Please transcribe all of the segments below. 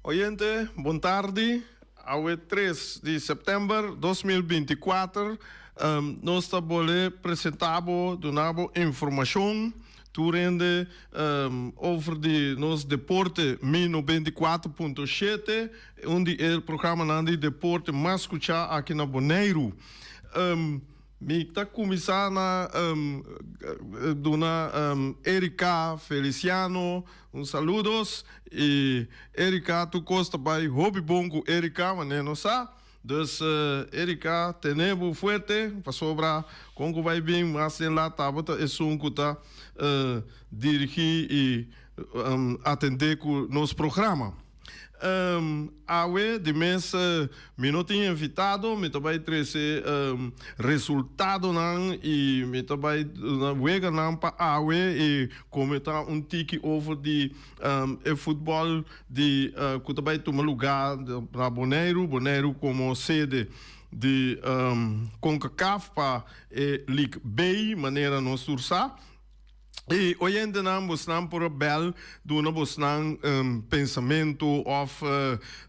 Oyente, bon tardi. Awe 3 di sèptèmber 2024, nos ta bolbe presentá bo, duna bo informashon tur hende over di nos deporte Mi 94.7, un di e programanan di deporte mas skuchá aki na Boneiru. Mi ta kuminsá na duna Erika Feliciano un saludos y Erika tur kos ta bai hopi bon ku Erika manera nos sa. Dus Erika tene bo fuerte pasobra kon ku bai bin mas den lat tabata esun ku ta dirigi y atende ku nos programa. Awe di mes mi no tin invitado, mi ta bai trece resultadonan y mi ta bai duna weganan pa awe y comenta un tiki over di e futbol di cu ta bai tuma lugar na Boneiru, Boneiru como sede di Concacaf pa e League B manera nos tur sa. E oyentenan bosnan por a bel duna bosnan pensamentu of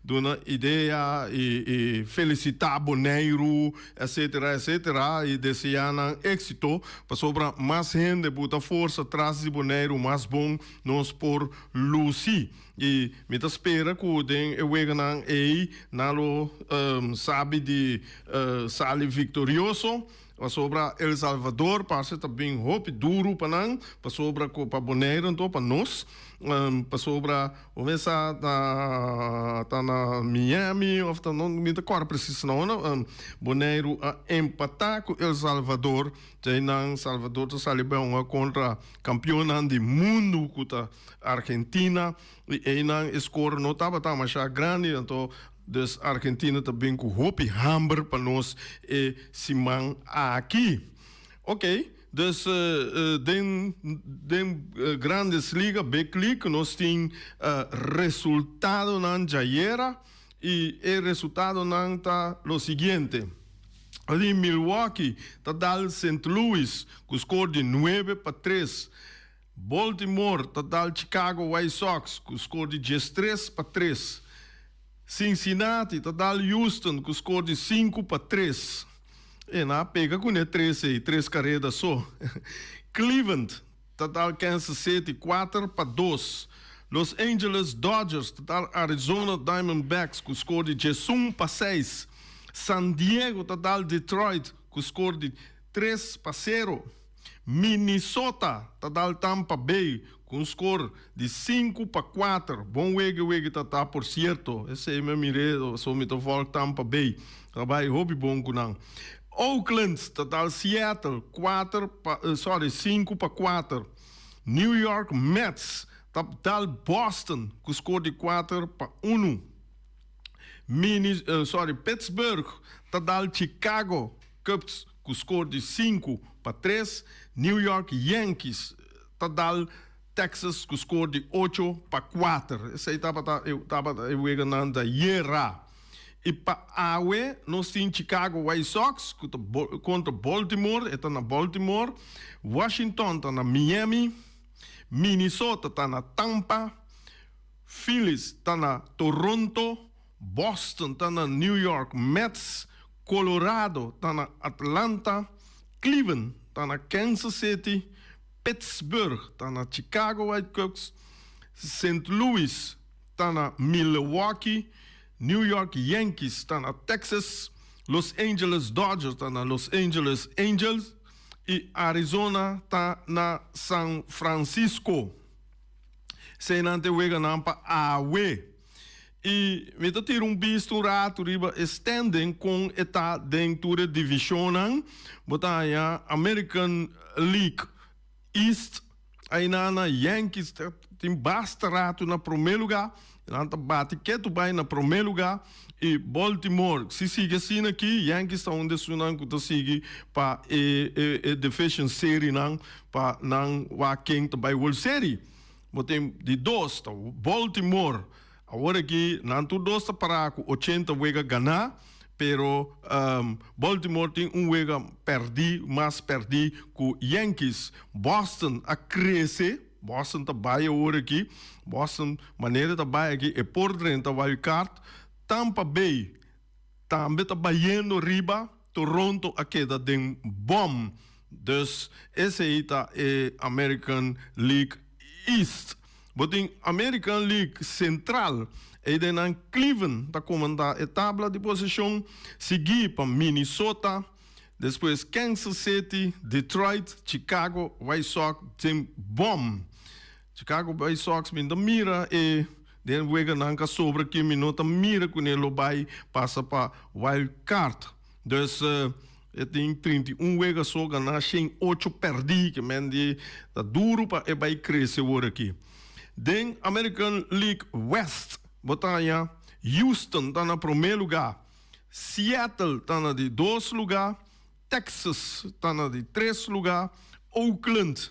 duna idea i felisitá Boneiru etcetera etcetera i deseá nan éksito pasobra mas hende buta forsa tras di Boneiru mas bon nos por lusi i mi ta spera ku den e weganan ei nan lo sabi di sali viktorioso. Pasobra El Salvador parse ta bin hopi duru pa nan, pasobra ku pa Boneiru anto pa nos, pasobra bo mes sa ta ta na Miami of ta no mi ta kòrda presis na unda Boneiru a empatá ku El Salvador, djei nan Salvador ta sali bai hunga kontra kampionnan di mundu ku ta Argentina i einan e skor no tabata masha grandi anto Dus Argentina ta bin ku hopi hamber pa nos e siman aki. Ok, dus den den Grandes Liga, Big League, nos tin resultadonan djayera i e resultadonan ta lo siguiente. Di Milwaukee ta dal Sint Louis ku skor di 9-3. Baltimore ta dal Chicago White Sox ku skor di 13-3. Cincinnati ta dal Houston ku skor di 5-3. E nan a pega kuné tres ei, tres kareda so. Cleveland ta dal Kansas City 4-2. Los Angeles Dodgers ta dal Arizona Diamondbacks ku skor di 11-6. San Diego ta dal Detroit ku skor di 3-0. Minnesota ta dal Tampa Bay ku un skor di 5-4. Bon wega wega ta ta por sierto. Esei mi a mir'é so mi ta vòlg Tampa Bay. Ta bai hopi bon ku nan. Oakland ta dal Seattle kuater pa sorry 5-4. New York Mets ta dal Boston ku skor di 4-1. Mini sorry Pittsburgh ta dal Chicago Cubs ku skor di 5-3. New York Yankees ta dal Texas ku skor di 8-4. Esei tabata e tabata e weganan djayera. I pa awe nos tin Chicago White Sox ku ta kontra Baltimore, e ta na Baltimore. Washington ta na Miami. Minnesota ta na Tampa. Phillies ta na Toronto. Boston ta na New York Mets, Colorado ta na Atlanta, Cleveland ta na Kansas City, Pittsburgh ta na Chicago White Cubs, Sint Louis ta na Milwaukee, New York Yankees ta na Texas, Los Angeles Dodgers ta na Los Angeles Angels i Arizona ta na San Francisco. Eseinan ta e weganan pa awe. I mi ta tira un bista un ratu riba e standing kon e ta den tur e divishonnan. Bo ta haña American League East ainan na Yankees ta tin basta ratu na promé lugá. Nan ta bati ketu bai na promé lugá. I Baltimore si sigui asina aki Yankees ta un di esunnan ku ta sigui pa e e division serinan pa nan wak ken ta bai World Series. Bo tin di dos ta Baltimore. Awor aki nan tur dos ta para ku 80 wega ganá, pero Baltimore tin un wega pèrdí mas pèrdí ku Yankees. Boston a krese. Boston ta bai awor aki. Boston manera ta bai aki e por drenta wild card. Tampa Bay tambe ta bayendo riba. Toronto a keda den bom. Dus esei ta e American League East. Bo tin American League Central, ei den nan Cleveland ta komandá e tabla di posishon, siguí pa Minnesota, despues Kansas City, Detroit, Chicago White Sox den bom. Chicago White Sox mi ta mira e den weganan ka sobra aki mi no ta mira kuné lo bai pasa pa wild card. Dus e tin 31 wega so ganá, 108 pèrdí, ke men di ta duru pa e bai krese wor aki. Den American League West bo ta haña Houston ta na promé lugá, Seattle ta na di dos lugá, Texas ta na di tres lugá, Oakland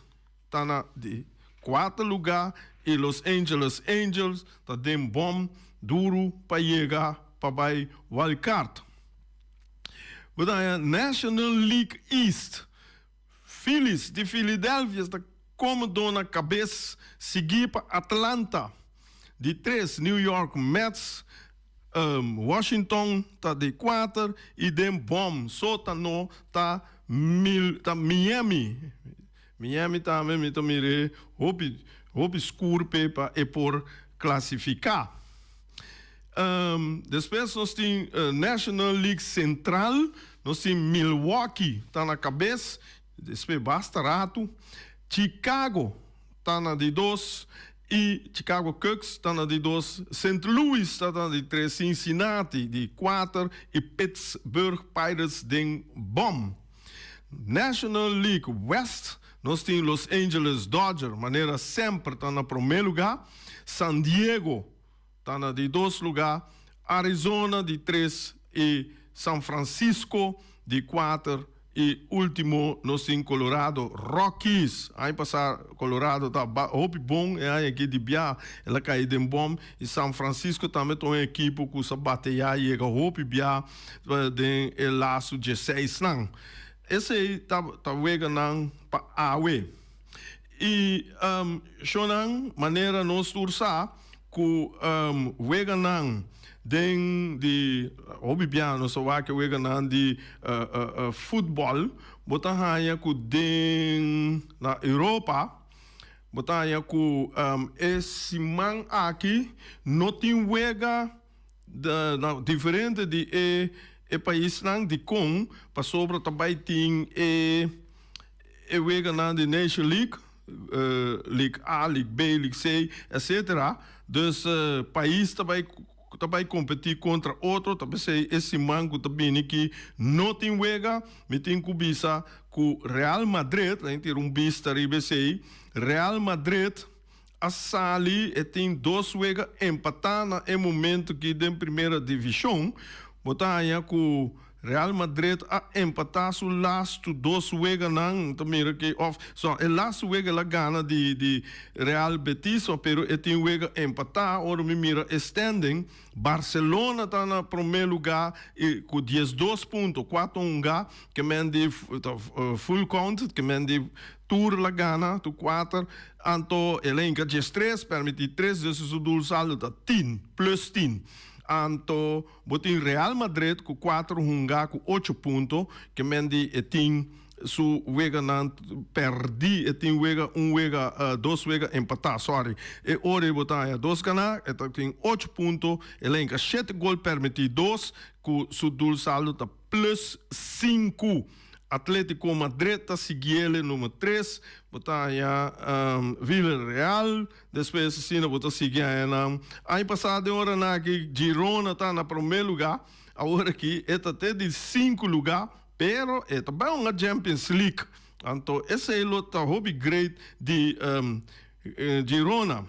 ta na di kuater lugá i Los Angeles Angels ta den bòm duru pa yega pa bai wild card. Bo ta haña National League East, Phillies di Philadelphia ta kòmodo na kabes, siguí pa Atlanta, di tres New York Mets, Washington ta di kuater i den bòm sótano ta ta Miami. Miami tambe mi ta mir'é hopi hopi skur p'e pa e por klasifiká. Despues nos tin National League Central, nos tin Milwaukee ta na kabes, despues basta ratu, Chicago ta na di dos i Chicago Cubs ta na di dos, Saint Louis ta na di tres, Cincinnati di kuater i Pittsburgh Pirates den bòm. National League West, nos tin Los Angeles Dodger manera semper ta na promé lugá, San Diego ta na di dos lugá, Arizona di tres i San Francisco di kuater i último nos tin Colorado Rockies. Aña pasá Colorado ta hopi bon, e aña aki di bia el a kai den bòm i San Francisco tambe ta un ekipo ku sa bateyá yega hopi bia den e lastu dieseisnan. Esei ta ta weganan pa awe. I shownan manera nos tur sa ku weganan den di hopi bia nos ta wak e weganan di futbòl bo ta haña ku den na Europa bo ta haña ku e siman aki no tin wega na diferente di e e paisnan dikon pasobra ta bai tin e e weganan di Nation League, League A, League B, League C, etcetera. Dus pais ta bai ta bai competi contra otro, ta p'esei e siman cu ta bini aki no tin wega. Mi tin cu bisa cu Real Madrid, lain tira un bista riba esei, Real Madrid a sali e tin dos wega empatá na e momento aki den primera divishon. Bo ta haña ku Real Madrid a empatá su lastu dos weganan. Ta mira ke òf so e lastu wega el a gana di di Real Betis pero e tin wega empatá. Ora mi mira e standing Barcelona ta na promé lugá i ku 12 punto, kuater hunga ke men di full count ke men di tur la gana tur kuater. Anto el a hinka 13, permití tres, dus su doel saldo ta 10, plus 10. Anto bo tin Real Madrid ku kuater hunga ku ocho punto, ke men di e tin su weganan pèrdí, e tin wega un wega, dos wega empatá, sorry. E ora ei bo ta haña dos ganá, e ta tin ocho punto, el a hinka shete gol permití dos, ku su doel saldo ta plus sinku. Atletico Madrid ta siguiele numero tres, bo ta haña Villarreal, despues asina bo ta sigui haña nan. Aña pasá den oranan aki Girona ta na promé lugá, awor aki e ta te di sinku lugá, pero e ta bai hunga Champions League, anto esei lo ta hopi great di Girona.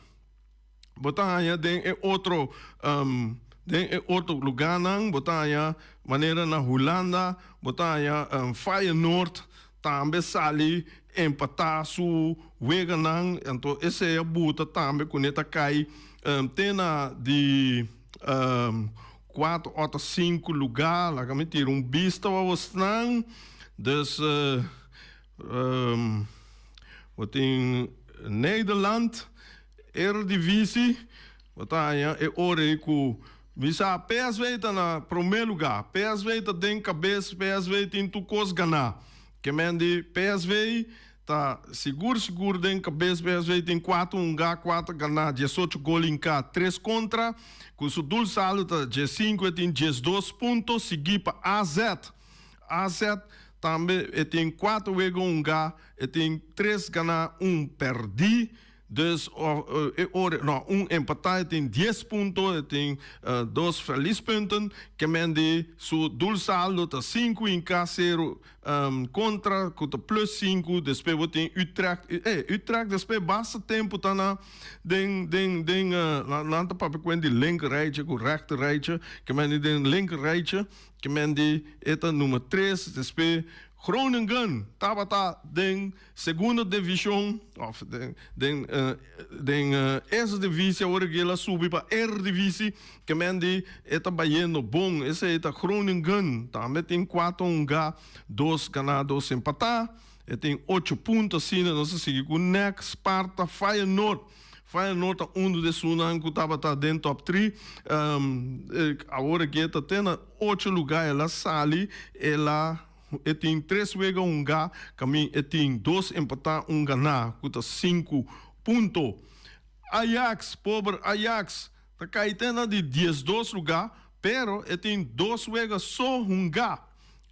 Bo ta haña den e otro den e otro lugánan, bo ta haña manera na Hulanda, bo ta haña Feyenoord tambe sali empatá su weganan, anto esei a buta tambe kuné ta kai te na di kuater òf ta sinku lugá, laga mi tira un bista pa bosnan, dus bo tin. Nederland, Eredivisie, bo ta haña e ora ei ku mi sa PSV ta na promé lugá. PSV ta den kabes, PSV tin tur kos ganá. Ke men di PSV ta sigur sigur den kabes, PSV tin kuater hungá, kuater ganá, diesocho gol hinká, tres kontra. Ku su doelsaldo ta diesinku, e tin diesdos punto, siguí pa AZ. AZ tambe e tin kuater wega hungá, e tin tres ganá, un pèrdí. Dus e ora, no, un empatá, e tin dies punto, e tin dos verliespunten. Kemen di su doelsaldo ta sinku hinká, sero kontra, ku ta plus sinku. Despues bo tin Utrecht, eh, Utrecht despues basta tempu ta na den, den, den, nan ta papia ku hende di linker rijtje ku rechter rijtje. Kemen di den linker rijtje. Kemen di e ta number tres, despues Groningen tabata den segundo division of den den den eerste divisie, awor aki el a subi pa Eredivisie. Kemen di e ta bayendo bon, esei ta Groningen, tambe tin kuater hunga, dos gana, dos empata, e tin ocho punto asina. Nos a sigui ku NEC, Sparta, Feyenoord. Feyenoord ta un di esunnan ku tabata den top tri. Awor aki e ta te na ocho lugá. El a sali, el a e tin tres wega hungá, kamin e tin dos empatá, un ganá, ku ta sinku punto. Ajax, pober Ajax, ta kai te na di diesdos lugá, pero e tin dos wega so hungá.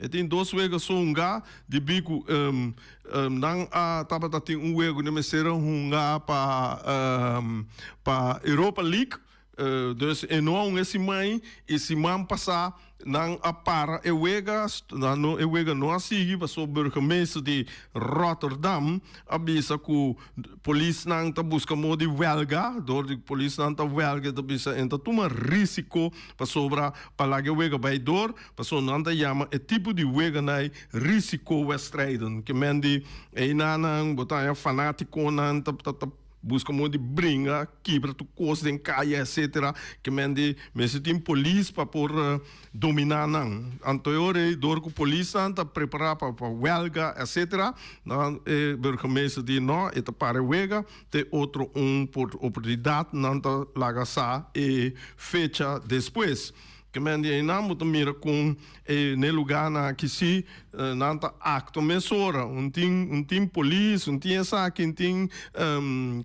E tin dos wega so hunga debí ku nan a tabata tin un wega ku nan mester a hunga pa pa Europa League. Dus e no a hunga e siman i siman pasá nan a para e wega, nan no e wega no a sigui pasobra burgemeester di Rotterdam a bisa ku polisnan ta buska modo di wèlga, dor di polisnan ta wèlga e ta bisa e ta tuma risiko pasobra pa laga e wega bai dor. Pasobra nan ta yama e tipo di weganai risicowedstrijden. Ke men di einanan bo ta haña fanaticonan ta ta ta buska modo di bringa, kibra tur kos den kaya etcetera. Ke men di mester tin polis pa por domina nan. Anto e ora ei dor ku polisnan ta prepara pa pa welga etcetera, nan e burgemeester di no e ta para e wega te otro un por oportunidat nan ta laga sa e fecha despues. Ke men di einan bo ta mira kon e n'e lugánan aki si nan ta aktua mesora. Un tin un tin polis, un tin esaki, un tin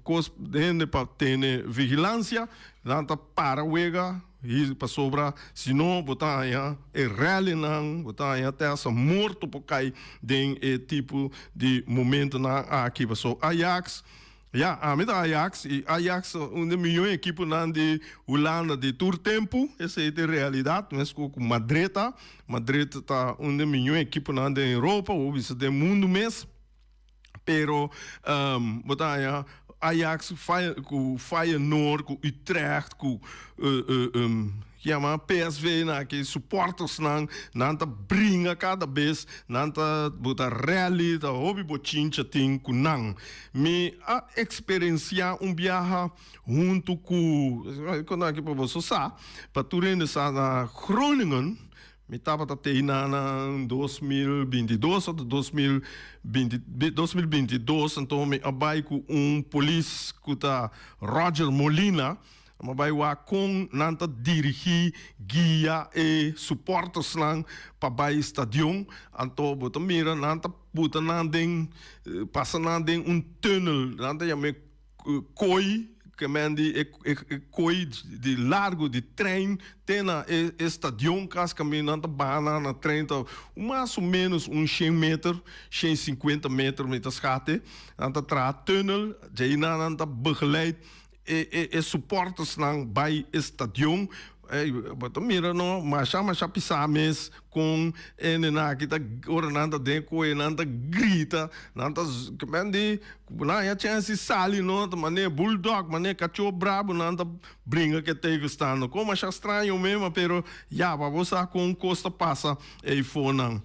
kos hende pa tene vigilansia. Nan ta para wega i pasobra si no bo ta haña e rallynan, bo ta haña te hasta morto por kai den e tipo di momentonan aki. Pasobra Ajax. Ya, ami ta Ajax y Ajax ta un di miyon ekiponan di Hulanda di tur tempu, esey ta e realidad, mesco cu Madrid ta, Madrid ta un di miyon ekiponan den Europa o bisa den mundo mes, pero bo ta haña Ajax cu Feyenoord, cu Utrecht, cu Yama PSV na ki supportersnan, nan ta bringa kada bes, nan ta bota rally, ta hopi bochincha tin ku nan. Mi a eksperensiá un biaha huntu ku, kon aki pa boso sa, pa tur hende sa na Groningen, mi tabata tei nan na 2022 òf 2020, 2022, anto mi a bai ku un polis ku ta Roger Molina. Nan a bai wak kon nan ta dirigí, guia e supportersnan pa bai stadion. Anto bo ta mira nan ta buta nan den, pasa nan den un tunnel, nan ta yam'é kooi, ke men di e kooi di largu di trein te na e stadion kas kaminda nan ta baha nan na trein ta mas o menos un shen meter, shen sinkuenta meter mi ta skate. Nan ta traha tunnel, djei nan nan ta begeleid E e supportersnan bai e stadion, ey bo ta mira no masha masha pisa mes con e nena aki ta ora nan ta den koe nan ta grita nan ta men di nan haya chance di sali no ta mane bulldog mane cacho brabo nan ta bringa ke tegenstander con masha straño mema pero ya pa bo sa con cos ta pasa eyfo nan.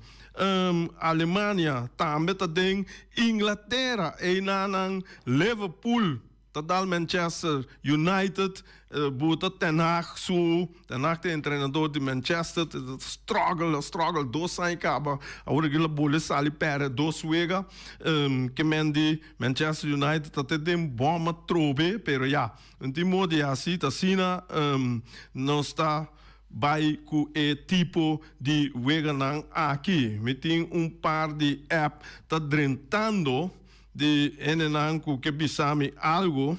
Alemania tambe ta den Inglatera eynan nan Liverpool. ta dal Manchester United buta Ten Hag su, Ten Hag ta e entrenador di Manchester, ta struggle, a struggle dos aña caba, awor aki lo bolbe sali perde dos wega, ke men di Manchester United ta te den bom atrobe, pero ya, un tin modo di haci, ta asina nos ta bai ku e tipo di weganan aki. Mi tin un par di app ta drentando di hendenan ku ke bisa mi algu.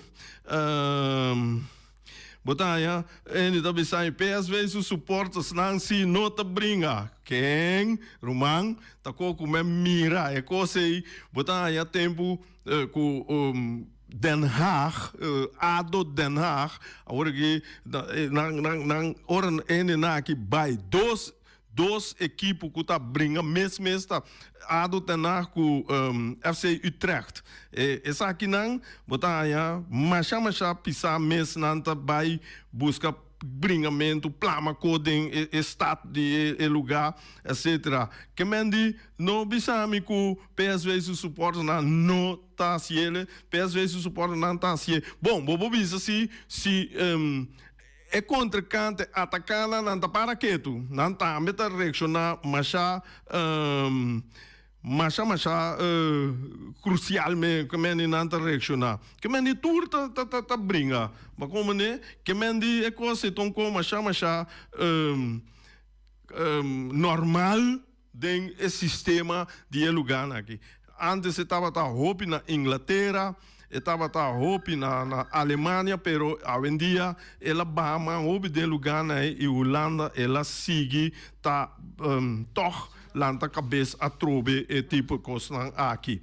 Bo ta haña hende ta bisa mi PSV su supportersnan si no ta bringa. Ken, ruman, ta ko ku mi a mira e kos ei. Bo ta haña tempu ku Den Haag, ado Den Haag, awor aki nan nan nan ora hendenan aki bai dos dos ekipo ku ta bringa mes mes ta ado Den Haag ku FC Utrecht. E esakinan bo ta haña masha masha pisá mes nan ta bai buska bringamentu, plama ko den e stad di e lugá etcetera. Ke men di no bisa mi ku PSV su supportersnan no ta hasiele, PSV su supporternan ta hasié. Bon, bo por bisa si si e kontrinkante ataká nan, nan ta para ketu. Nan tambe ta reakshoná masha masha masha krusial me ke men di nan ta reakshoná. Ke men di tur ta ta ta bringa. Bo a komprendé? Ke men di e kos ei ta un kos masha masha normal. Den e sistema di e lugánan aki. Antes e tabata hopi na Inglatera, e tabata hopi na na Alemania, pero awendia el a baha mas hopi den lugánan ei i Hulanda el a sigui ta tòg lanta kabes atrobe e tipo kosnan aki.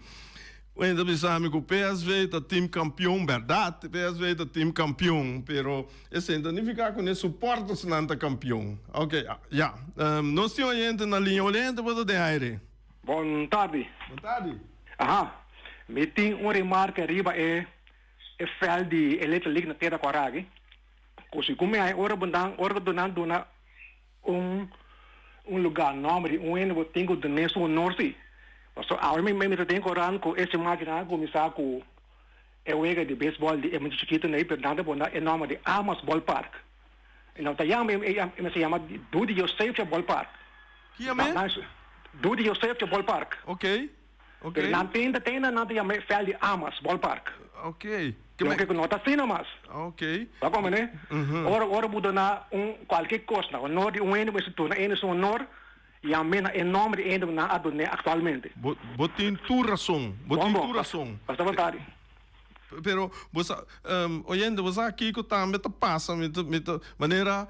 Wende ta bisa mi ku PSV ta team kampion, bèrdat PSV ta team kampion, pero esei no ta nifiká ku ne supòrtersnan ta kampion. Ok, ya. Nos tin oyente na liña. Oyente bo ta den aire. Bon tardi. Bon tardi. Aha. Mi tin un remarke riba e e vèlt di e Little League na Tera Kòrá aki. Ku segun mi ai ora bo nan ora bo nan duna Un un lugá nòmber di un hende bo tin ku dun'é su honor sí. Pasobra awe mi mi ta den koran ku e siman aki nan a kuminsá ku e wega di beisbòl di e mucha chikitu nei pero nan ta pone e nòmber di Amos Ballpark. I nan ta yama e mester yama Dudi Josefia Ballpark. Ki yam'é? Dudi Josefia Ballpark. Oké. Ok. Pero nan tenta tenta nan ta yama e veld di Amas Ballpark. Ok. Loke ku no ta asina mas. Ok. Bo a komprende? Ora ora bo duna un kualke kos na honor di un hende bo mester duna e hende su honor yam'é na e nomber di e hende ku nan a dun'é aktualmente. Bo bo tin tur rason. Bo tin tur rason. Basta bo tari. Pero bo sa oyente bo sa kiko tambe ta pasa mi ta mi ta manera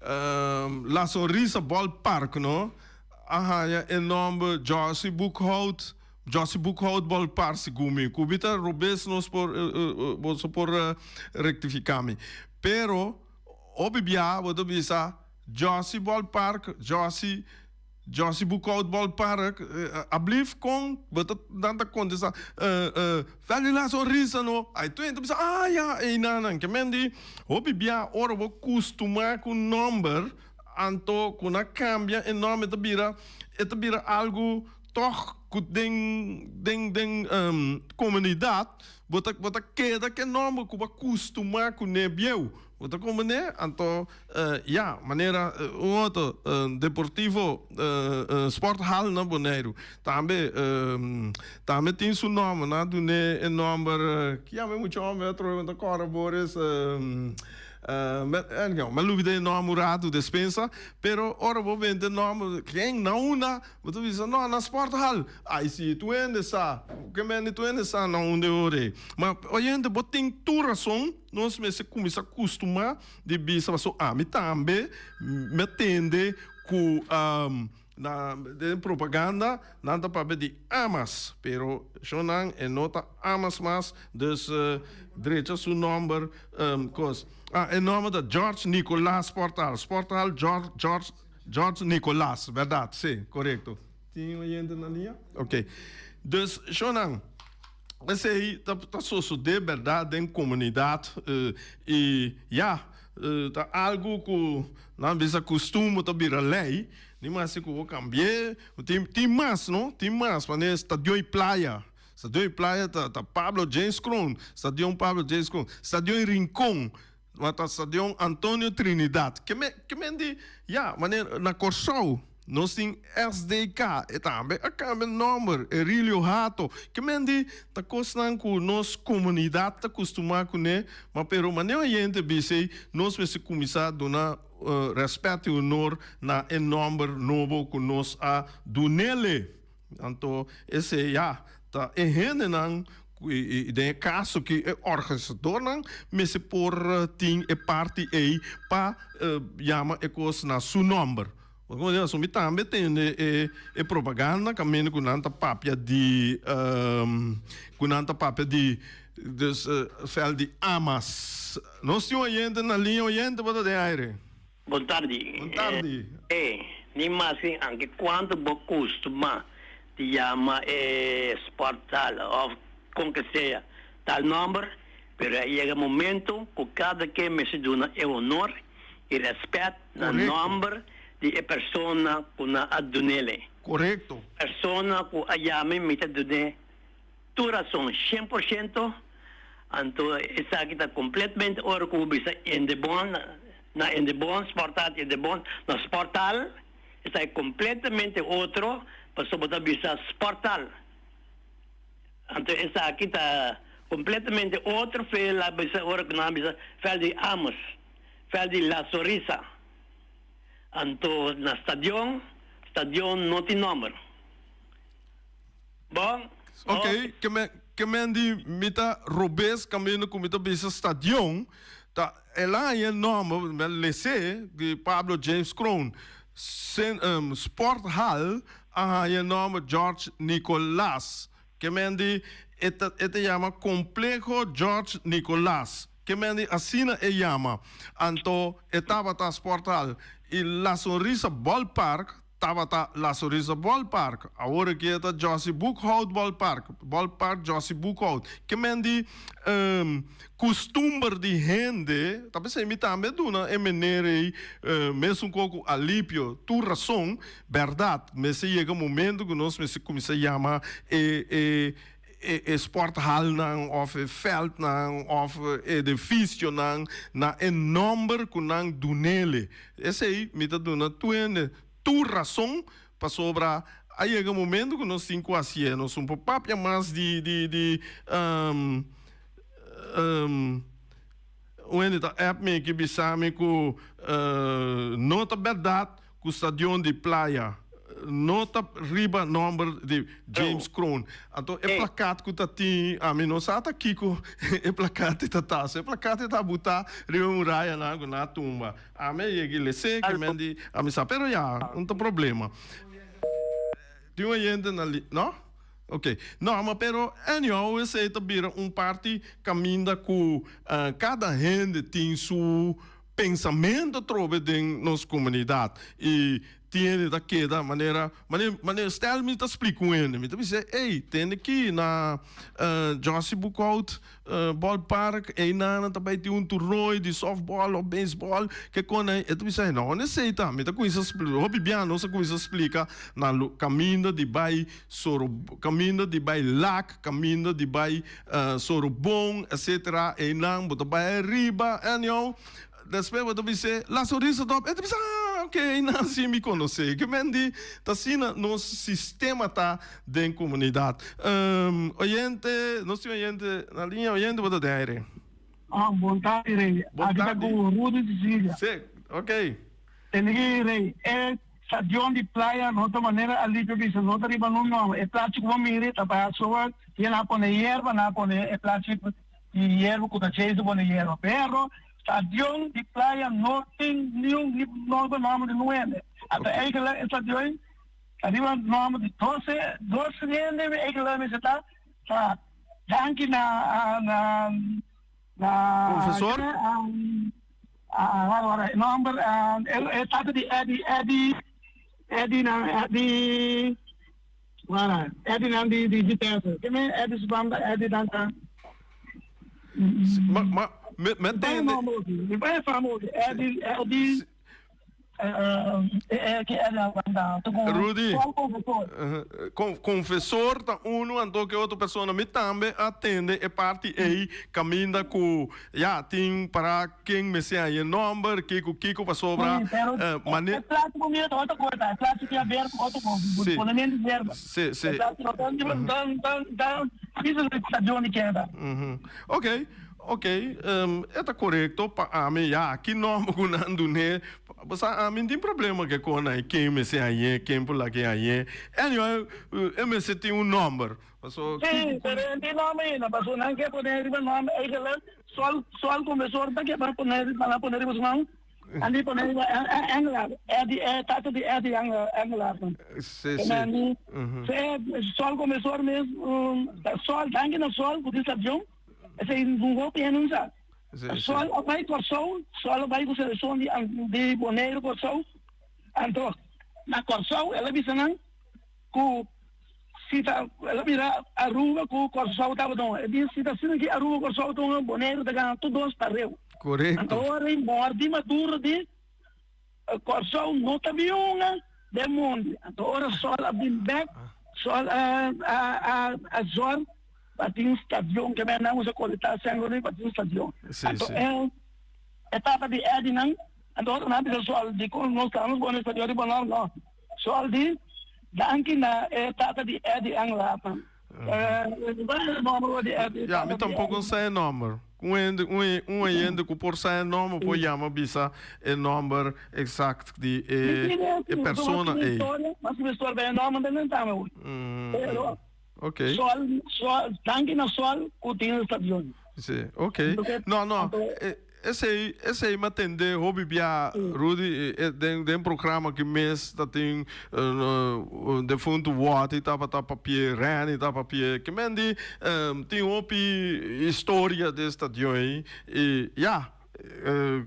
La Sonrisa Ballpark no. A haña e nòmber Jossy Boekhout, Jossy Boekhout Ballpark segun mi. Ku mi ta robes nos por boso por rektifiká mi. Pero hopi bia bo ta bisa Jossy Ballpark, Jossy Jossy Boekhout Ballpark, ablif kon bo ta nan ta kontestá Vèldi la sonrisa no. Ai tur hende ta bisa ah ya einan. Ke men di hopi bia ora bo kustumá ku nòmber. Anto ku nan kambia e nòmber e ta bira e ta bira algu tòg ku den den den komunidat bo ta bo ta keda ku e nòmber ku bo a kustumá kuné bieu. Bo ta komprendé? Anto ya manera un otro deportivo sporthal na Boneiru tambe tambe tin su nòmber. Nan a dun'é e nòmber ki yama e mucha hòmber atrobe bo ta kòrda Boris. Anyhow, mi a lubida e nòmber un ratu, despensa, pero ora bo benta e nòmber, ken, na unda? Bo ta bisa, no, na sporthal. Ai si, tur hende sa, ke mende tur hende sa na unda e ora ei. Ma oyente, bo tin tur rason, nos mester kuminsá kustumá di bisa, pasobra ami tambe mi a tende ku. Na den propaganda nan ta papia di Amas, pero shonnan e no ta Amas mas, dus drecha su nomber cos. Ah, e nomber ta George Nicolaas Sporthal, Sporthal George, George, George Nicolaas, berdad, si, corecto. Tin oyente na liña? Ok. Dus shonnan, esey ta ta sosode berdad den comunidad y ya, ta algo cu nan bisa custumber ta bira ley. Ni mas si ku bo kambi'é. Tin tin mas no, tin mas. Manera Stadion y Playa. Stadion di Playa ta ta Pablo James Kroon, Stadion Pablo James Kroon, Stadion di Rincon, ma ta Stadion Antonio Trinidad. Ke men ke men di ya manera na Kòrsou nos tin SDK e tambe a kambia nòmber Erilio Hato. Ke men di ta kosnan ku nos komunidat ta kustumá kuné ma pero manera oyente bisa ei nos mester kuminsá duna rèspèt i honor na e nòmber nobo ku nos a dunele. Anto esei ya ta e hendenan ku i den e kaso ki e organisadornan mester por tin e parti ei pa yama e kos na su nòmber. Pasobra mi pasobra mi tambe tende e e propaganda kaminda ku nan ta papia di ku nan ta papia di dus vèlt di Amas. Nos tin oyente na liña oyente bo ta den aire. Bon tardi. Bon tardi. E, ni maske anke kuantu bo kustuma di yama e sporthal òf kon ke sea tal nòmber, pero a yega momento ku kada ken mester duna e honor i rèspèt na nòmber di e persona ku nan a dun'el. Korekto. Persona ku a yam'e mi ta dun'é tur rason 100%, anto esaki ta kompletamente ora ku bo bisa Indebon na Indebon, Sporthal Indebon na Sporthal, esaki kompletamente otro pasobra bo ta bisa Sporthal. Anto esaki ta kompletamente otro fe la bisa ora ku nan a bisa vèlt di Amos, vèlt di La Sonrisa. Anto na stadion, stadion no tin nòmber. Bon, Ok, ke men ke men di mi ta robes kaminda ku mi ta bisa stadion ta el a haña e nòmber mi a les'é di Pablo James Kroon sen Sporthal a haña e nòmber George Nicolaas ke men di e ta e ta yama Kompleho George Nicolaas ke men di asina e yama anto e tabata Sporthal i La Sonrisa Ballpark Tabata La Sonrisa Ballpark, awor aki e ta Jossy Boekhout Ballpark, Ballpark Jossy Boekhout. Ke men di kustumber di hende, ta p'esei mi tambe a duna e meneer ei mesun ko ku Alipio tur rason, bèrdat mester yega momento ku nos mester kuminsá yama e e e sporthalnan òf e vèltnan òf e edifisionan na e nòmber ku nan dunele. Esei mi ta duna tur hende tur rason pasobra a yega momento ku nos tin ku hasié. Nos un por papia mas di di di un hende ta app mi ki bisa mi ku no ta bèrdat Ku stadion di Playa no ta riba nomber di James Kroon. Anto e plakat ku ta tin, ami no sa ta kiko e plakat ta ta. So e plakat ta buta riba e murayanan ku nan a tumba. Ami a yega i les'é ke men di ami sa. Pero ya, no ta problema. Tin un oyente na li, no? Ok. No, ma pero anyhow esei ta bira un parti kaminda ku kada hende tin su Pensamentu trobe den nos komunidat i tin hende ta keda manera manera manera stel mi ta splika un hende mi ta bisa ey tende ki na Jossy Boekhout ballpark eynan nan ta bai tin un toernooi di softball of baseball ke kon e ta bisa no esey ta mi ta kuminsa splika hopi bia nos a kuminsa splika na kaminda di bai soro kaminda di bai lak kaminda di bai Sorobon, etcetera, einan bo ta bai ariba, anyhow, despues bo ta bis'é La Sonrisa Top, e ta bisa, ah, ok, einan si mi konosé. Ke men di, ta asina nos sistema ta den komunidat. Oyente, nos tin oyente na liña, oyente bo ta den aire. Ah, bon tardi, Rey. Bon Aki ta tardi. ku Rudy Cecilia. Sí, ok. Tende Rey, e stadion di Playa no ta manera Alipio bisa, no ta riba nun nòmber. E plachi ku bo mira ta pa soa yen a pone yerba, nan a pone e plachi di yerba ku ta Jason pone yerba. Pero stadion di Playa no tin niun nòmber nòmber di nun hende. Ata eigentlik e stadion ta riba nòmber di dos hende eigentlik mester ta ta danki na na na Profesor? Ah, wara, e nomber, e tata di Eddie, Eddie, Eddie nan, Eddie, wara, Eddie nan di, di Vitesse. Ke men Eddie su banda, Eddie nan ta. Ma, ma, me, me tende. Mi bai fama, Eddie, Eddie. Rudy, confesor ta uno anto ke otro persona. Mi tambe a tende e parti ei caminda cu ya tin para ken mester haña e nomber, kico kico pasobra mane. Si, si, si. Ok. Ok, e ta korekto pa ami ya ki nòmber ku nan dun'é, bo sa ami tin problema ke kon nan ken mester hañ'é, ken por lag'é hañ'é, anyway e mester tin un nòmber, paso Sí, pero e no tin nòmber ainda, paso nan ke pone riba nòmber eigenlijk Sol, Sol Comensor ta ke pone, nan a pone riba su nòmber, nan di pone riba Engeland, Eddy, e tata di Eddy Engeland. Sí, sí. Sol Comensor mes, Sol, danki na Sol ku tin stadion. Esei un hopi hende no sa. Sol a bai Kòrsou, Sol a bai ku selekshon di di Boneiru Kòrsou. Anto na Kòrsou el a bisa nan ku si ta el a mira Aruba ku Kòrsou tabata un. E di si ta asina ki Aruba ku Kòrsou ta un Boneiru ta gana tur dos pareu. Korekto. Anto ora e mòrdi Maduro di Kòrsou no ta bin hunga den mundu. Anto ora Sol a bin bèk, Sol a a a zòrg pa tin stadion ke men nan usa kolektá sèn rondí pa tin stadion. Anto e e tata di Eddy nan, anto ora nan a bisa Sol dikon nos ta nos pone stadion riba nos? No, Sol di danki na e tata di Eddy Angelaat. Ya, mi tampoco sa e nomber. Un hende, un, un oyente cu por sa e nomber por yama bisa e nomber exact di e, e persona ey. Mm, ok. Si, ok. No, no, Esei, esei m'a tende hopi bia, Rudy, den, den programa aki mes ta tin defuntu Watty tabata papia, Renny ta papia, ke men di tin hopi historia den stadion ei, i ya,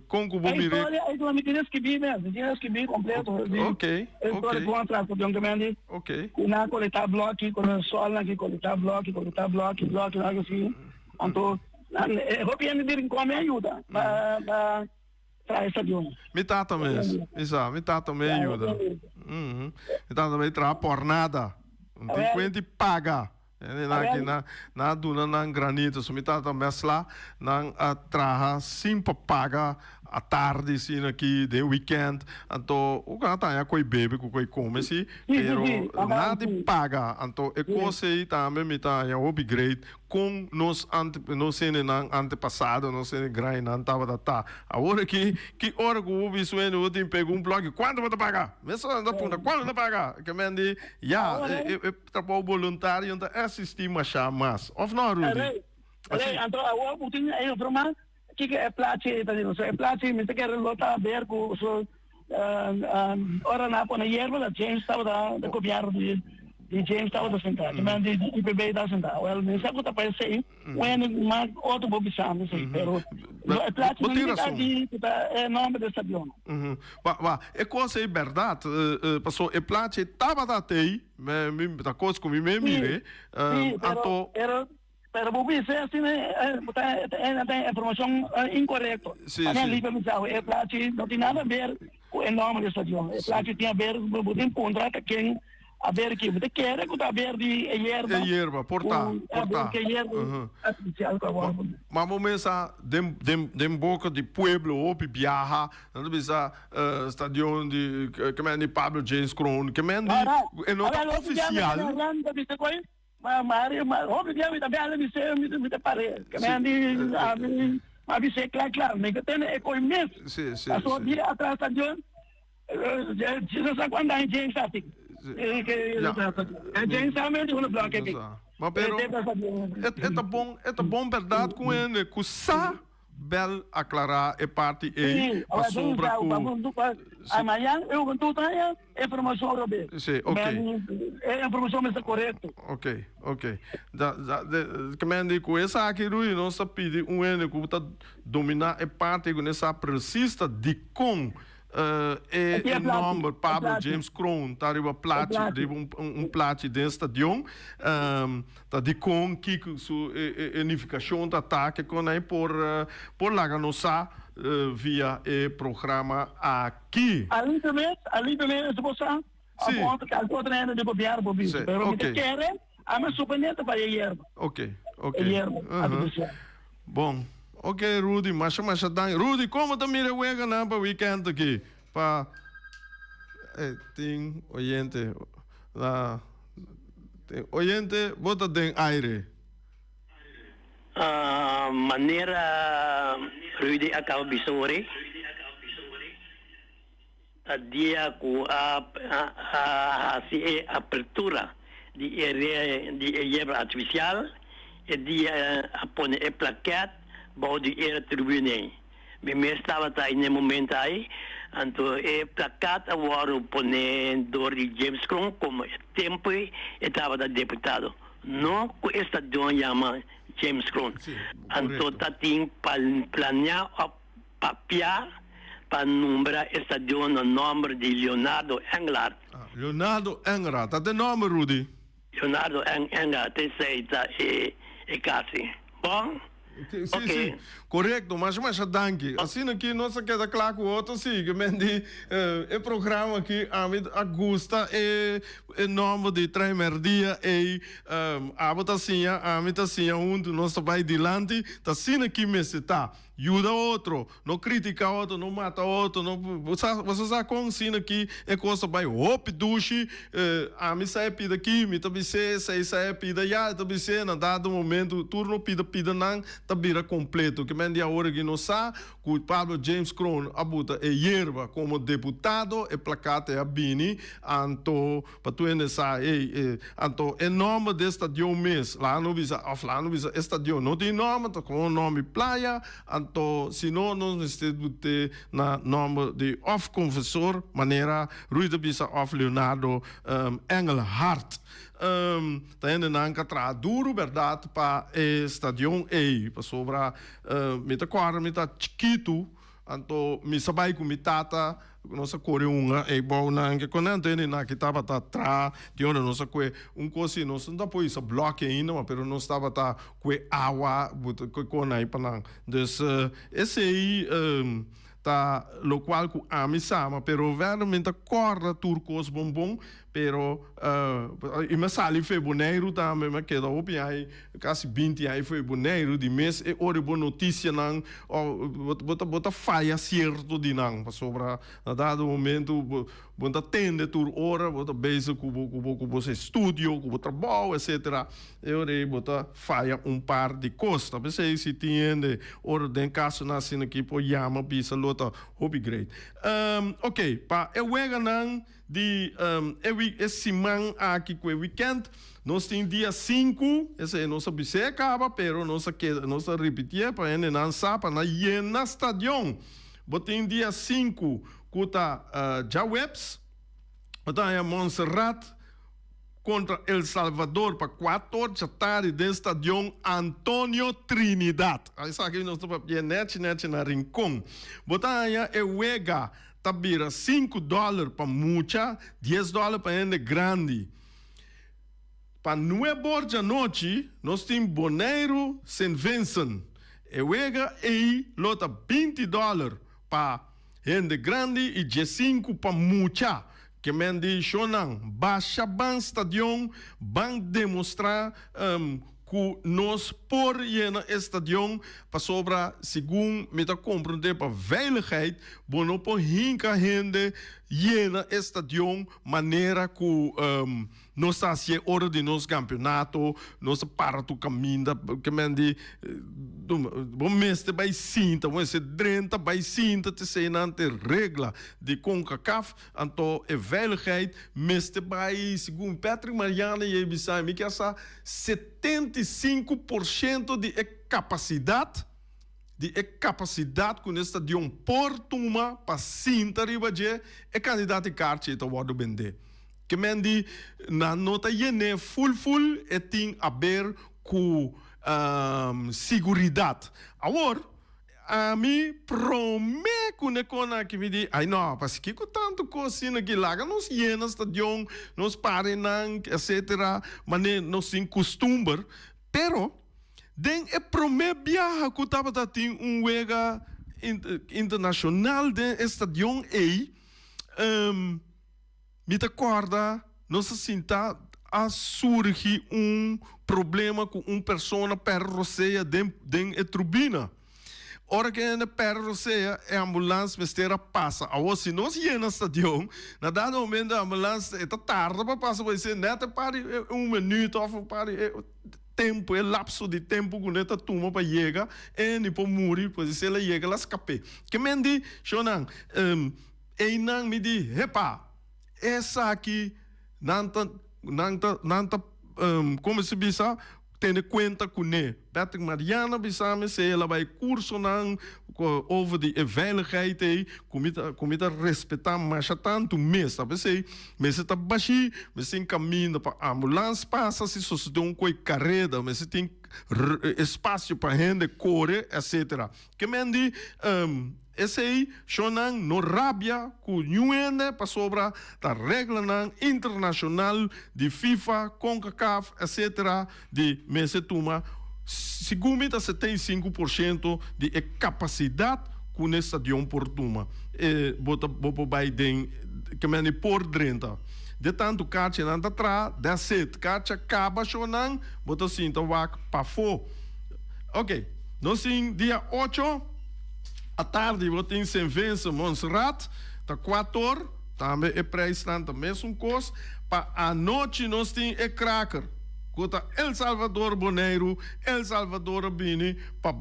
kon ku bo E mira. historia ei mi tin skibi mes, mi tin skibi kompleto. Ok, E historia ok. kon a traha stadion ke men di. Ok. Ku nan a kolektá blòki, ku nan sòlnan ki kolektá blòki, kolektá blòki, blòki, algu asi. Anto. Hopi hende di Rincon mi a yuda pa traha e stadion. Mi tata mes, mi sa, mi tata me a yuda. Mi tata me traha por nada. No tin kuenti paga. Nan a duna nan granito. So mi tata mesla nan a traha sin pa paga atardi asina aki den weekend. Anto u a taña koe bebe ku koe kome si, pero nada di paga. Anto e kos ei tambe mi ta haña hopi great. Kon nos ante nos hendenan antepasado, nos hende grandinan tabata ta. Awor aki, ki ora ku bo bisu hende bo tin pega un blòki, kuantu bo ta paga? Mesora nan ta puntra, kuantu bo ta paga? Ke men di, ya, e e trabou boluntario no ta eksistí mashá mas. Òf no, Rudy? Rei, rei, anto awor bo tin e informá kiko e plachi ei ta di. So e plachi mi ta kere lo ta haber ku su Ora nan a pone yerba la James tabata de gobierno di di James tabata sentá ki men di IPB ta sentá wel mi sa ku ta pa esei un hende mas otro por bisa mi esei pero lo e plachi Bo no tin indiká rason. di ku ta e nomber di stadion. Wa wa e kos ei bèrdat paso e plachi tabata tei mi mi ta kos ku mi me Sí mire sí pero anto pero Pero bo bisa asina bo ta ta informacion incorecto. Sí, Pasobra sí. liber bisa e plachi no tin nada ber cu e nomber di stadion. E plachi tin aber bo tin puntra ta ken a ber ki. Bo ta kere cu ta aber di e yerba. E yerba, por ta, cu por ta. E yerba artificial cu a wordo. Ma bo mesa den den den boca di pueblo hopi biaha nan ta bisa stadion di ke men di Pablo James Kroon ke men di e no ta oficial. Ma Mario, ma hopi dia mi ta bela mi se mi mi ta pare. Ke men di ami ma bis'é kla kla mi ka tene e koi mes. Sí, sí, Paso sí. dia atras ta John Jesus sa kuan dan James sa tin. Sí. Ya. James sa mes di uno bloke No sa. Ma pero e e ta bon e ta bon bèrdat ku hende ku sa Bel aclara e parti ei pasobra cu. Si, ok. Ok, ok. Da, da, de, ke men di cu esaki Rudy nos ta pidi un hende cu ta domina e parti cu ne sa precies ta dicon E e nomber Pablo James Kroon ta riba plachi, riba un un plachi den stadion. Ta dikon kiko su e e nifikashon ta ta ke kon ei por por laga nos sa. via e programa aki. Alivio mes, alivio mes bo sa, Sí. of otro algun otro hende di gobierno por bisa, Sí, pero mi ta ok. kere a mi suponé ta bai e yerba, Ok, ok. e yerba Uhu. artificial. Bon. Ok Rudy, masha masha danki. Rudy, como ta mira e weganan pa weekend aki? Pa eh, tin oyente na tin oyente bo ta den aire. Manera Rudy a caba bisa ori, ta dia cu a haci e apertura di e di e yerba artificial, e dia a pone e plaket bao di e tribune. Mi mes tabata ei n'e momento ei, anto e plakat a wòrdu poné dor di James Kroon komo e tempu ei e tabata deputado. No ku e stadion yama James Kroon. Anto ta tin planeá òf papiá pa nombra e stadion na nòmber di Leonardo Engelhardt. Leonardo Engelhardt, ta te nòmber, Rudy? Leonardo Engelhardt, esei ta e kasi. Bon? Sí, sí, korekto. Masha masha danki. Asina ki nos a keda kla ku otro sí, ke men di e programa aki ami a gusta e e nòmber di Trae Mèrdia ei. Abo ta siña, ami ta siña huntu, nos ta bai dilanti. Ta asina ki mester ta. Yuda otro, no critica otro, no mata otro, no, bo sa, bo sa sa con asina ki e cos ta bay hopi dushi, ami sa e pida aki, mi ta bis'é, esey sa e pida ya, e ta bis'é, na dado momento tur no pida pidanan ta bira completo. Ke men di awor aki nos sa cu Pablo James Kroon a buta e yerba como deputado, e plakat e a bini, anto Pa tur hende sa, ey, e, anto e nomber di e stadion mes, laga no bisa, of laga no bisa e stadion no tin nomber, ta como nomber di playa, anto si no nos mester bute na nomber di of confesor, manera Ruy ta bisa, of Leonardo Engelhardt. Ta hendenan ka traha duro berdad pa e stadion ey, pasobra mi ta corda mi ta chikitu, Anto mi sa bai ku mi tata, nos a kore hunga ei bou nan ke kone anto hende aki tabata tra di ora nos a kue un kos si nos no ta por hisa bloki ainda ma pero nos tabata kue awa kue kona ei pa nan. Dus esei ta lokual ku ami sa ma pero verder mi ta kòrda tur kos bon bon Pero i mi a sali fo'i Boneiru tambe, mi a keda hopi aña, kasi binti aña fo'i Boneiru, di mes e ora bo notisianan bo ta bo ta faya sierto di nan, pasobra na dado momento bo bo ta tende tur ora, bo ta bezig ku bo ku bo ku bo estudio, ku bo trabou etcetera, e ora ei bo ta faya un par di kos. Ta p'esei si tin hende ora den kasonan asina aki por yama bisa lo ta hopi great. Oke, pa e weganan. Di e week e siman aki ku e weekend nos tin dia sinku, esei nos a bis'é kaba pero nos a keda nos a ripitié pa hendenan sa pa nan yena stadion. Bo tin dia sinku ku ta djaweps, bo ta haña Montserrat kontra El Salvador pa kuator djatardi den stadion Antonio Trinidad. Esaki nos ta papia nechi nechi na Rincon. Bo ta haña e wega ta bira sinku dòler pa mucha, dies dòler pa hende grandi. Pa nuebor djanochi nos tin Boneiru Sint Vincent. E wega ei lo ta binti dòler pa hende grandi i diesinku pa mucha. Ke men di shownan, basha ban stadion, ban demostrá Ku nos por yena e stadion pasobra segun mi ta komprendé pa veiligheid bo no por hinka hende yena e stadion manera ku nos ta hasié ora di nos kampionato, nos ta para tur kaminda ke men di bo mester bai sinta bo mester drenta bai sinta te eseinan te regla di Concacaf. Anto e veiligheid mester bai segun Patrick Mariana y e bisa mi kier sa 75% di e capacidad di e capacidad cu n'e stadion por tuma pa sinta riba dje e cantidad di kaartje ta wordo bende. Ke men di nan no ta yene full full e tin aber cu siguridad. Awor. Ami prome ku ne kon aki mi di, ai no, pasikiko tantu kos asina aki, laga nos yena stadion, nos para einan, etcetera, mane nos tin kustumber. Pero, den e prome biaha ku tabata tin un wega internashonal den e stadion ei, mi ta kòrda nos a sinta a surgi un problema ku un persona pèrdè rosea den den e trubina. Ora ku hende pèrdè rosea e ambulans mester a pasa. Awor si nos yena stadion na dado momento e ambulans e ta tarda pa pasa por esei nèt e par di un minüt òf un par di tempu, e lapso di tempu ku nan ta tuma pa yega, e ni por muri, pues si el a yega el a skap'é. Ke men di, shownan, einan mi di, hepa, esaki nan ta, nan ta, nan ta, komo si bisa, tene kuenta kuné. Patrick Mariana bisa mi si el a bai kursonan over di e veiligheid ei, ku mi ta, ku mi ta respetá masha tantu mes. Ta p'esei mester ta bashí, mester tin kaminda pa ambulans pasa si sosodé un koi kareda, mester tin espasio pa hende kore, etcetera. Ke men di esei shonnan no rabia ku niun hende pasobra ta reglanan internashonal di FIFA, Concacaf, etcetera di mester tuma segun mi ta 75% di e kapasidat ku un estadion por tuma. E bo ta bo por bai den ke men di por drenta. De tantu kachinan ta traha, that's it. Kachi a kaba shownan, bo ta sinta wak pafó. Ok, nos tin dia ocho atardi bo tin Saint Vincent Montserrat ta kuator, tambe e prijsnan ta mesun kos. Pa anochi nos tin e kraker ku ta El Salvador Boneiru, El Salvador a bini pa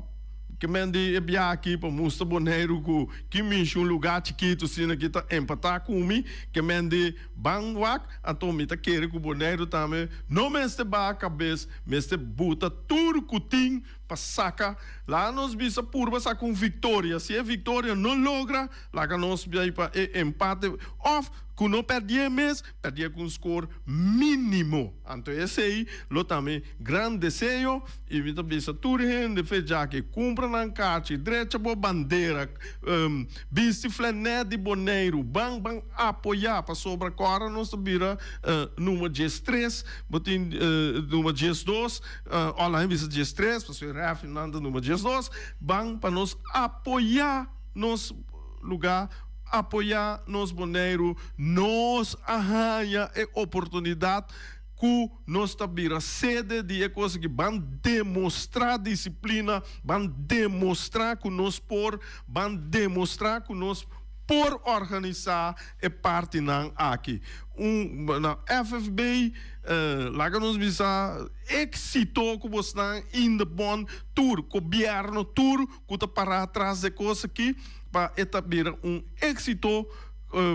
ke men di e biaha aki pa mustra Boneiru ku ki mishi un lugá chikitu asina ki ta empatá ku mi, ke men di ban wak, anto mi ta kere ku Boneiru tambe no mester baha kabes, mester buta tur ku tin pa saka, laga nos bisa purba saka un viktoria, si e viktoria no logra laga nos bai pa e empate òf ku no pèrdie mes, pèrdie ku un skor mínimo. Anto esei lo ta mi gran deseo i mi ta bisa tur hende fe djaki kumpra nan kachi, drecha bo bandera, bisti flanè di Boneiru, ban ban apoyá pasobra ku ora nos ta bira number diestres, bo tin number diesdos, ora mi bisa diestres pasobra e rèfrinan ta number diesdos, ban pa nos apoyá nos lugá. Apoyá nos Boneiru, nos a haña e oportunidat ku nos ta bira sede di e kos aki. Ban demostrá disiplina, ban demostrá ku nos por, ban demostrá ku nos por organisá e partinan aki. Un na FFB laga nos bisa éksito ku bosnan Indebon tur, gobièrnu tur ku ta pará tras di e kos aki. Pa e ta bira un éxito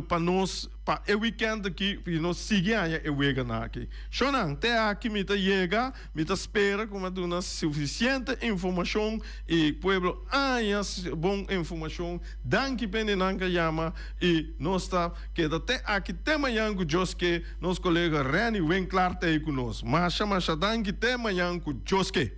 pa nos pa e weekend aki y nos sigui haña e weganan aki. Shownan, te aki mi ta yega, mi ta spera ku mi a duna sufisiente informashon y pueblo haña bon informashon. Danki pendenan ku a yama y nos ta keda te aki te mañan ku Dios ke. Nos kolega Renny Winklaar ta ei ku nos. Masha masha danki te mañan ku Dios ke.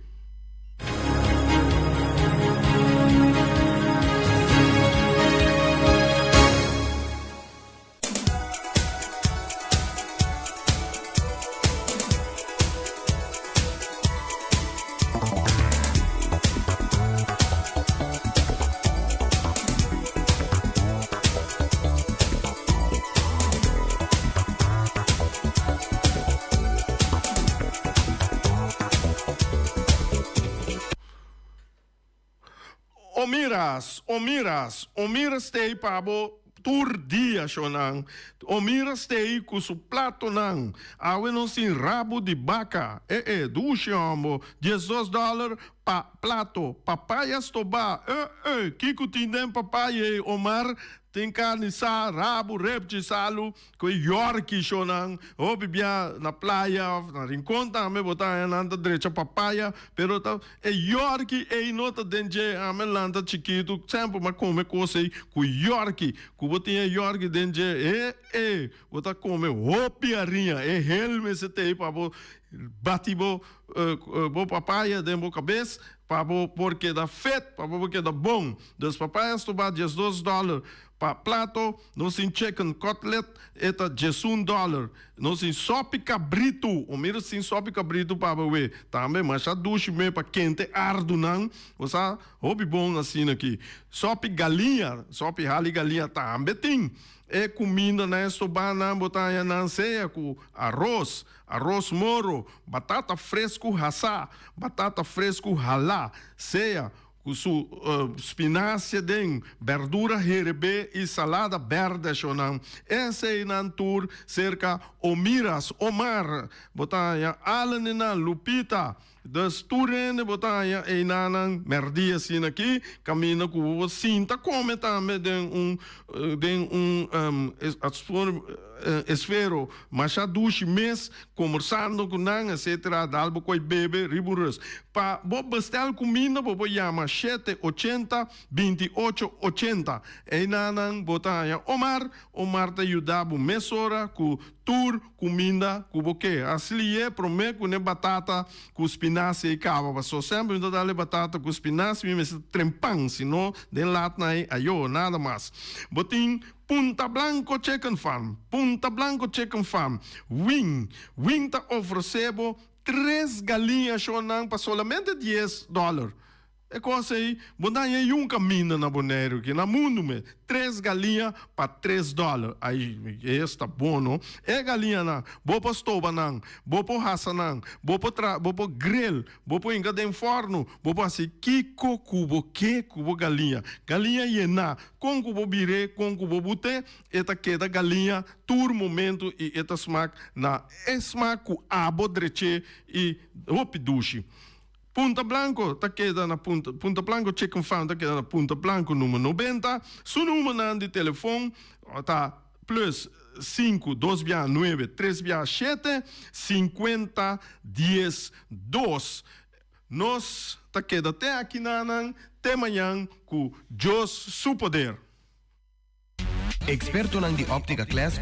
O miras, o miras, o miras t'ei pa bo tur dia, shonnan. O miras t'ei ku su platonan. Awe nos tin rabu di baka, e e, dushi hombo, 12 dòler pa plato. Papaya stobá, e e, kiko tin den papaya ei, Omar? Tin karni sa, rabu, repchi, salu. Ku e yòrki shownan hopi bia na playa òf na Rincon tambe bo ta haña nan ta drecha papaya pero ta e yòrki ei no ta den dje ame lanta chikitu semper mi a kome kos ei ku yòrki ku bo tin e yòrki den dje e e bo ta kome hopi hariña e hel mester ta ei pa bo bati bo bo papaya den bo kabes pa bo por keda fit pa bo por keda bon dus papaya stobá 12 dòler. Pa plato, nos tin chicken cutlet, e ta 11 dollar. Nos tin sopi cabritu, o mira si tin sopi cabritu pa awe. Tambe masha dushi me pa kente ardunan, o sa hopi bon asina aki. Sopi galiña, sopi hali galiña tambe tin. E cuminda na stobá bo ta haña nan sea ku aros, aros moro, batata fresku hasá, batata fresku halá, sea ku su spinazie den, berdura herebé i salada berde shonan. Eseinan tur serka Omiras, Omar, bo ta haña Allen Lupita. Dus tur hende bo ta haña einanan merdia asina aki, kaminda ku bo sinta kome tambe den un esfero masha dushi mes, kombersando ku nan, etc. Dal bo koi bebe riba un rus. Pa bo bestel kuminda, bo por yama 780 28 80. Einanan bo ta haña Omar, Omar ta yuda bo mesora ku tur kuminda ku bo ke. Asina e promé ku ne batata ku spinazie i kaba. So semper mi ta dal batata ku spinazie, mi mester trempan, sino den lat na ayo, nada mas. Bo tin Punta Blanco Chicken Farm, Punta Blanco Chicken Farm, Wing, Wing ta ofresé bo tres galiña shonan pa solamente 10 dollar. E kos ei, bo no tin un kaminda na Boneiru, ku na mundu mes. Tres galiña pa 3 dollar. Ai, esta bon, no? E galiña nan, bo por stoba nan, bo por hasa nan, bo por tra, bo por grill, bo por hinka den forno, bo por hasi kiko ku bo ke ku bo galiña. Galiña yena, kon ku bo bire, kon ku bo bute, e ta keda galiña tur momento i e ta smak na e smak ku abo dreche i hopi dushi. Punta Blanco ta keda na Punta Blanco Chicken Farm ta keda na Punta Blanco number 90. Su number di telefòn ta plus 5 2 bia 9 3 bia 7 50 10 2. Nos ta keda te aki nan te mañan ku Dios su poder. Ekspertonan di Óptika Class.